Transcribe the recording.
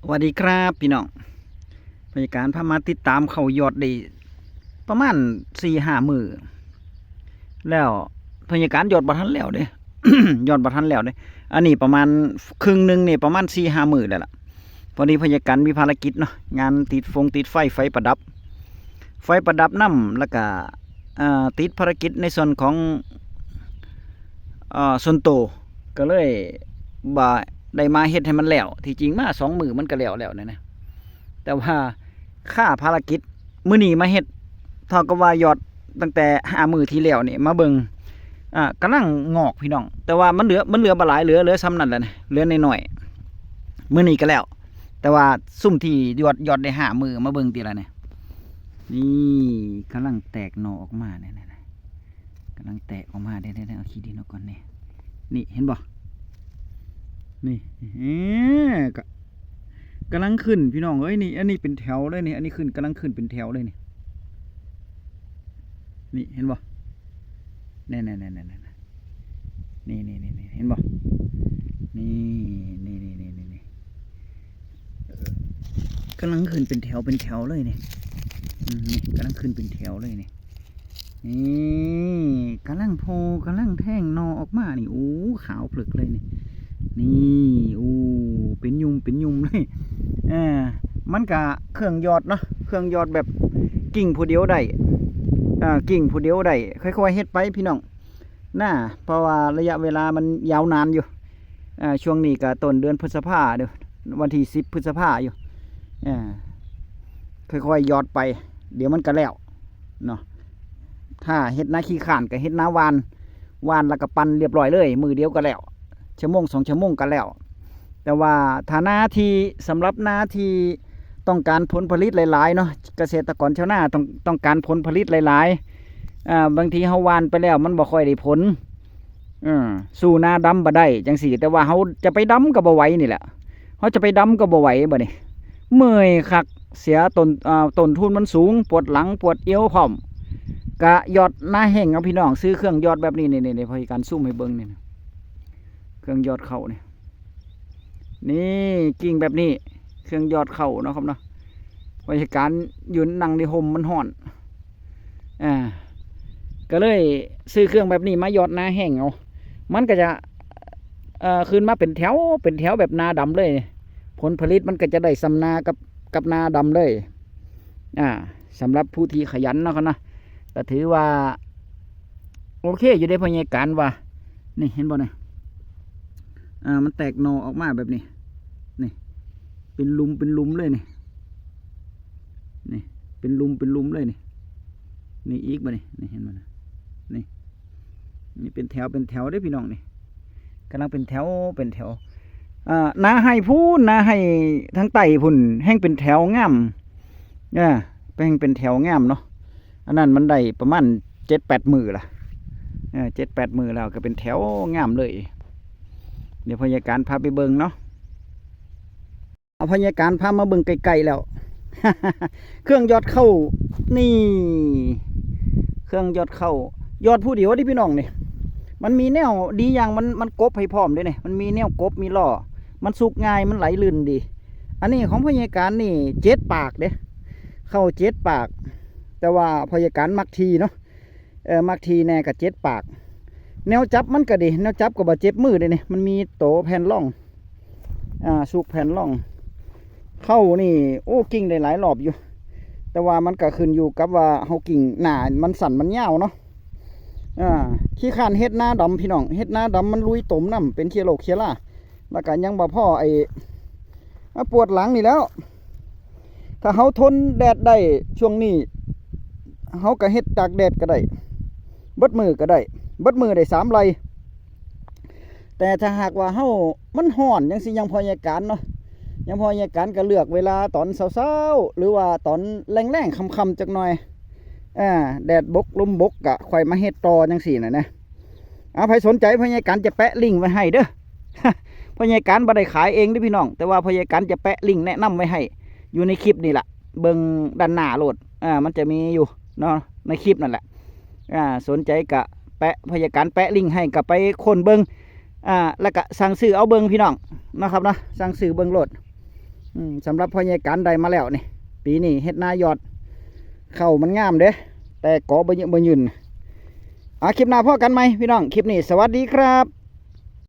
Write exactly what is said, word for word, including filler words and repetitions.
สวัสดีครับพี่น้อง พยาการพามาติดตามเข้ายอดได้ประมาณสี่ห้ามื้อแล้ว พยาการยอดบ่ทันแล้วเด้ ยอดบ่ทันแล้วเด้ อันนี้ประมาณครึ่งหนึ่งนี่ประมาณสี่ห้ามื้อแล้วล่ะ พอดีพยาการมีภารกิจเนาะ งานติดฟงติดไฟ ไฟประดับ ไฟประดับนำ แล้วก็ อ่า ติดภารกิจในส่วนของ อ่า ส่วนตัว ก็เลยบ่ได้มาเฮ็ดให้มันแล้ว ที่จริงมาสองมื้อมันก็แล้วแล้วนะนะ แต่ว่าคาภารกิจ มื้อนี้มาเฮ็ด เท่ากับว่ายอดตั้งแต่ห้ามื้อที่แล้วนี่มาเบิ่ง อ่า กำลังงอกพี่น้อง แต่ว่ามันเหลือ มันเหลือบ่หลาย เหลือ เหลือส่ำนั่นแหละนะ เหลือน้อยๆ มื้อนี้ก็แล้ว แต่ว่าซุมที่ยอด ยอดได้ห้ามื้อมาเบิ่งติล่ะเนี่ย นี่กำลังแตกหน่อออกมาเนี่ยนะ กำลังแตกออกมา เดี๋ยวๆๆ เอาขี้ดินออกก่อนเนี่ย นี่เห็นบ่ นี่ เอ้อ ก็ กำลังขึ้นพี่น้องเอ้ย นี่ อันนี้เป็นแถวเลยนี่ อันนี้ขึ้น กำลังขึ้นเป็นแถวเลยนี่ นี่เห็นบ่ แน่ๆๆๆๆ นี่ๆๆๆ เห็นบ่ นี่ นี่ๆๆๆๆ เออ กำลังขึ้นเป็นแถวเป็นแถวเลยนี่ อืม นี่กำลังขึ้นเป็นแถวเลยนี่ นี่กำลังโผล่ กำลังแทงหน่อออกมานี่ โอ้ ขาวผลึกเลยนี่ นี่ โอ้ เป็นยุมเป็นยุมเลย เออ มันกะเครื่องยอดเนาะ เครื่องยอดแบบกิ่งผู้เดียวได้ อ่า กิ่งผู้เดียวได้ ค่อยๆเฮ็ดไปพี่น้อง นะ เพราะว่าระยะเวลามันยาวนานอยู่ อ่า ช่วงนี้ก็ต้นเดือนพฤษภาเด้อ วันที่สิบพฤษภาอยู่ อ่า ค่อยๆยอดไป เดี๋ยวมันก็แล้วเนาะ ถ้าเฮ็ดนาขี้ข้านก็เฮ็ดนาหว่าน หว่านแล้วก็ปั่นเรียบร้อยเลย มื้อเดียวก็แล้ว ชั่วโมงสองชั่วโมงก็แล้ว แต่ว่าถ้านาที่ สำหรับนาที่ต้องการผลผลิตหลายๆเนาะ เกษตรกรชาวนาต้อง ต้องการผลผลิตหลายๆ อ่า บางทีเฮาหว่านไปแล้วมันบ่ค่อยได้ผล เออ สู้นาดำบ่ได้จังซี้ แต่ว่าเฮาจะไปดำก็บ่ไหวนี่แหละ เฮาจะไปดำก็บ่ไหวบัดนี้ เมื่อยคัก เสียต้น อ่า ต้นทุนมันสูง ปวดหลังปวดเอวพร้อม กะยอดนาแห้งเอาพี่น้อง ซื้อเครื่องยอดแบบนี้ นี่ๆๆ พอการซูมให้เบิ่งนี่นะ เครื่องยอดเข้านี่ นี่กิ่งแบบนี้ เครื่องยอดเข้าเนาะครับเนาะ พยาการอยู่นั่งในฮ่มมันฮ้อน อ่า ก็เลยซื้อเครื่องแบบนี้มายอดนาแห้งเอา มันก็จะ เอ่อ ขึ้นมาเป็นแถว เป็นแถวแบบนาดำเลย ผลผลิตมันก็จะได้ส่ำนากับ กับนาดำเลย อ่า สำหรับผู้ที่ขยันเนาะครับเนาะ ก็ถือว่า โอเคอยู่เด้ พยาการว่า นี่เห็นบ่เนี่ย อ่า มันแตกหน่อออกมาแบบนี้ นี่ เป็นลุมเป็นลุมเลยนี่ นี่ เป็นลุมเป็นลุมเลยนี่ นี่อีกบ่นี่ นี่เห็นบ่นะ นี่ นี่เป็นแถวเป็นแถวเด้อพี่น้องนี่ กำลังเป็นแถวเป็นแถว อ่า นาไฮ่พู้น นาไฮ่ทางใต้พู้น แฮ่งเป็นแถวงาม อ่า แฮ่งเป็นแถวงามเนาะ อันนั้นมันได้ประมาณเจ็ดแปดมื้อละ เออ เจ็ดแปดมื้อแล้วก็เป็นแถวงามเลย เดี๋ยวพยาการพาไปเบิ่งเนาะ เอาพยาการพามาเบิ่งใกล้ๆแล้ว เครื่องยอดเข้า นี่ เครื่องยอดเข้า ยอดผู้เดียวเด้พี่น้องนี่ มันมีแนวดีอย่าง มัน มันกบให้พร้อมเด้นี่ มันมีแนวกบ มีล้อ มันสุกง่าย มันไหลลื่นดี อันนี้ของพยาการนี่เจ็ดปากเด้ เข้าเจ็ดปาก แต่ว่าพยาการมักทีเนาะ เออ มักทีแน่ก็เจ็ดปาก แนวจับมันก็ดี แนวจับก็บ่เจ็บมือเด้นี่ มันมีโตแผ่นรอง อ่า สุกแผ่นรอง เข้านี่ โอ้ กิ่งได้หลายรอบอยู่ แต่ว่ามันก็ขึ้นอยู่กับว่าเฮากิ่งหนามันสั้นมันยาวเนาะ อ่า ขี้คร้านเฮ็ดนาดำพี่น้อง เฮ็ดนาดำมันลุยตมน้ำ เป็นเคียโลเคียลา แล้วก็ยังบ่พอไอ้ อ่ะ ปวดหลังนี่แล้ว ถ้าเฮาทนแดดได้ช่วงนี้ เฮาก็เฮ็ดตากแดดก็ได้ เบิดมื้อก็ได้ เบิดมื้อได้สามไร่ แต่ถ้าหากว่าเฮา มันฮ้อนจังซี่ อย่างพยาการเนาะ อย่างพยาการก็เลือกเวลาตอนเช้าๆ หรือว่าตอนแลงๆ ค่ำๆ จักหน่อย อ่า แดดบกลมบกก็ค่อยมาเฮ็ดต่อจังซี่น่ะนะ อ่า ไผสนใจพยาการจะแปะลิงก์ไว้ให้เด้อ พยาการบ่ได้ขายเองเด้อพี่น้อง แต่ว่าพยาการจะแปะลิงก์แนะนำไว้ให้ อยู่ในคลิปนี่ล่ะ เบิ่งด้านหน้าโลด อ่า มันจะมีอยู่เนาะ ในคลิปนั่นแหละ อ่า สนใจก็แปะ พยาการแปะลิงก์ให้ ก็ไปค้นเบิ่ง อ่า แล้วก็สั่งซื้อเอาเบิ่งพี่น้อง นะครับเนาะ สั่งซื้อเบิ่งโลด อืม สำหรับพ่อใหญ่กันได้มาแล้วนี่ ปีนี้เฮ็ดนายอด เข้ามันงามเด้ แต่กอบ่เยอะบ่ยืน อ่ะ คลิปหน้าพ้อกันใหม่พี่น้อง คลิปนี้สวัสดีครับ